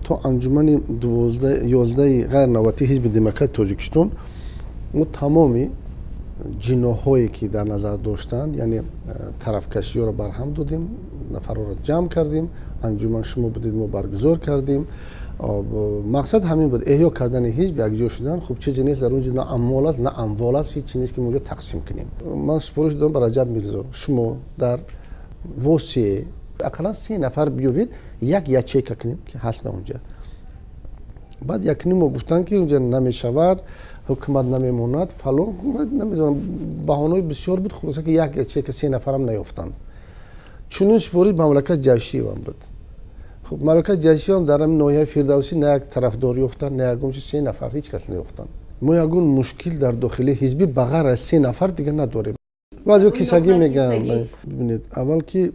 То анҷумани 11-и ғайрнавбатии Ҳизби Демократи Тоҷикистон мо тамоми ҷиноҳҳое, ки дар назар доштанд, яъне тарафкашиҳоро барҳам додем, нафарҳоро ҷамъ кардем, анҷуман, шумо будед, мо баргузор кардем. Мақсад ҳамин буд: эҳё кардани ҳизб, якҷо шудан. Хуб, чизе нест дар онҷо, на амвол аст, на амвол аст, ҳеҷ чи нест, ки мо онҷо тақсим кунем. Ман супориш додам ба Раҷаб Мирзо: шумо дар восие ақаллан се нафар биёвед, як ячейка кунем, ки ҳаст онҷа. Баъд якним мо гуфтанд, ки онҷа намешавад, ҳукумат намемонад, фалон, намедонам, баҳонаҳои бисёр буд. Хулоса, ки як ячейка се нафарам наёфтанд. Чунин супориш Мамлакат Ҷашиевам буд. Хуб, Мамлакат Ҷашиевам дар ҳамин ноҳияи Фирдавсӣ на як тарафдор ёфтанд, на ягон чи, се нафар ҳеҷ кас наёфтанд. Мо ягон мушкил дар дохили ҳизбӣ ба ғайр аз се нафар дига надорем. Баъзео кисагӣ мегӯянд. Бибинед, аввал ки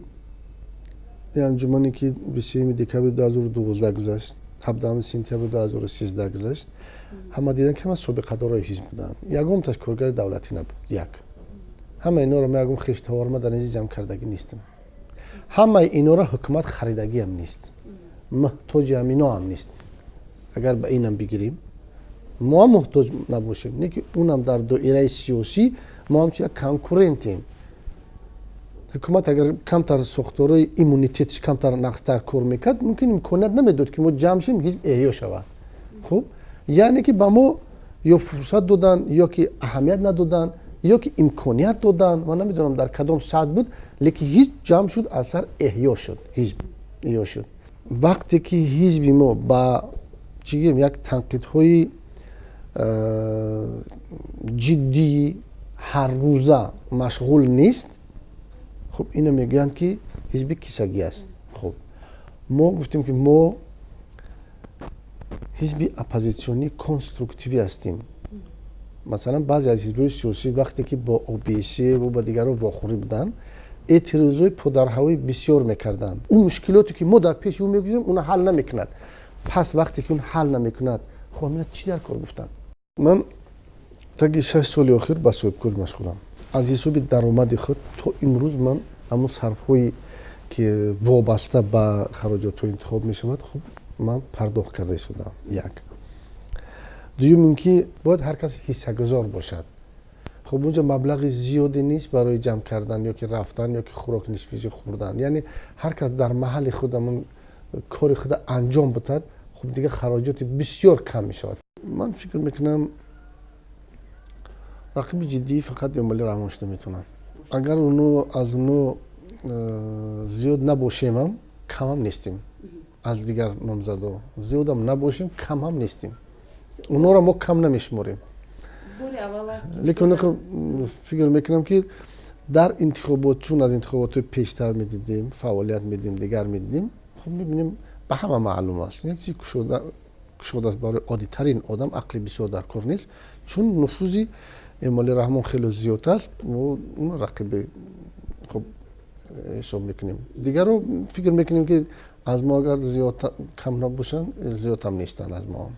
анҷумане, ки 27 декабри 2012 гузашт, 17 сентябри 2013 гузашт, ҳама дидан, ки ҳама собиқадорои ҳизб буданд, ягонташ коргари давлатӣ набуд. Як ҳама инора ма ягон хештаворма дар инҷа ҷамъ кардагӣ нестам, ҳамаи инора ҳукумат харидагиам нест, муҳтоҷи ҳамино ҳам нест. Агар ба инам бигирем, мо ҳам муҳтоҷ набошем, не ки унам дар доираи сиёсӣ мо ҳамчун як конкурентем. Ҳукумат агар камтар сохторҳои иммунитетиш камтар нақстар кор мекард, мумкин имконият намедод, ки мо ҷамъ шем, ҳизб эҳё шавад. Хуб, яъне ки ба мо ё фурсат доданд, ё ки аҳамият надоданд, ё ки имконият доданд, ман намедонам, дар кадом сатҳ буд, лекин ҳизб ҷамъ шуд, аз сар эҳё шуд, ҳизб эҳё шуд. Вақте ки ҳизби мо ба чӣ гӯем, як танқидҳои ҷиддии ҳаррӯза машғул нест, хуб, ино мегӯянд, ки ҳизби кисагӣ аст. Хуб, мо гуфтем, ки мо ҳизби оппозитсионии конструктивӣ ҳастем. Масалан, баъзе аз ҳизбҳои сиёсӣ, вақте ки бо ОБСЕ ва ба дигарон вохӯрӣ буданд, эътирозҳои подарҳавоӣ бисёр мекарданд. Он мушкилоте, ки мо дар пеши ӯ мегузорем, уна ҳал намекунад. Пас вақте ки он ҳал намекунад, хуб, ҳамина чӣ дар кор гуфтанд? Ман таги 6 соли охир ба соҳибкорӣ машғулам. Аз ҳисоби даромади худ то имрӯз ман ҳамун сарфҳое, ки вобаста ба хароҷотҳо интихоб мешавад, хуб, ман пардохт карда истодаам. Як дуюм ин ки бояд ҳар кас ҳиссагузор бошад. Хуб, унҷа маблағи зиёде нест барои ҷамъ кардан, ё ки рафтан, ё ки хӯрок нисфизи хӯрдан. Яъне ҳар кас дар маҳалли худ ҳамун кори худа анҷом бидиҳад, хуб, дига хароҷоти бисёр кам мешавад. Ман фикр мекунам, рақиби ҷиддӣ фақат Эмомалӣ Раҳмон шуда метавонад. Агар уно аз уно зиёд набошемам, камам нестем. Аз дигар номзадо зиёдам набошем, кам ҳам нестем, онҳоро мо кам намешуморем. Лекин фикр мекунам, ки дар интихобот, чун аз интихоботҳои пештар медидем, фаъолият медидем, дигар медидем, хуб, мебинем, ба ҳама маълум аст, як чизи кушода аст барои оддитарин одам, ақли бисёр дар кор нест. Чун нуфузи Эмомалӣ Раҳмон хеле зиёд аст, мо рақиби хуб ҳисоб мекунем. Дигарро фикр мекунем, ки аз мо агар зиёд кам набошанд, зиёдам нестанд аз мо.